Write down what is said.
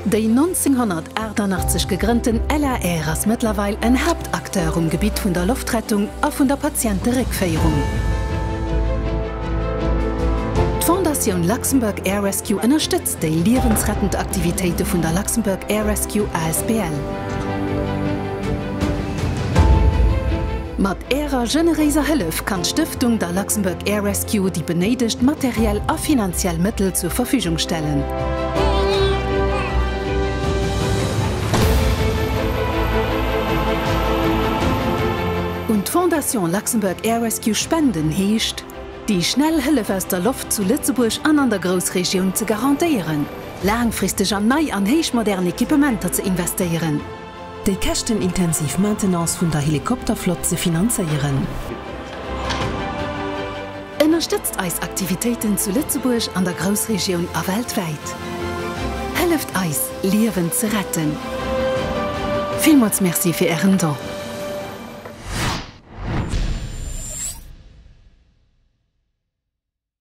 Déi 1988 gegrënnten LAR ass mëttlerweil en Haaptacteur um Gebitt vun der Loftrettung a vun der Patienteréckféierung. D'Fondatioun Luxembourg Air Rescue ënnerstëtzt déi liewensrettend Aktivitéite vun der Luxembourg Air Rescue asbl. Mat Ärer generéiser Hëllef kann d'Stëftung der Luxembourg Air Rescue déi benéidegt materiell a finanziell Mëttel zur Verfügung stellen. Un d'Fondation Luxembourg Air Rescue spenden heescht, déi schnell Hëllef aus der Loft zu Lëtzebuerg an an der Groussregioun ze garantéieren, laangfristeg an nei an héichmodern Equipementer ze investéieren, Déi käschtenintensiv Maintenance vun der Helikopterflott ze finanzéieren. Ënnerstëtzt eis Aktivitéiten zu Lëtzebuerg, an der Groussregioun a weltwäit. Hëlleft eis, Liewen ze retten. Villmools Merci fir Ären Don.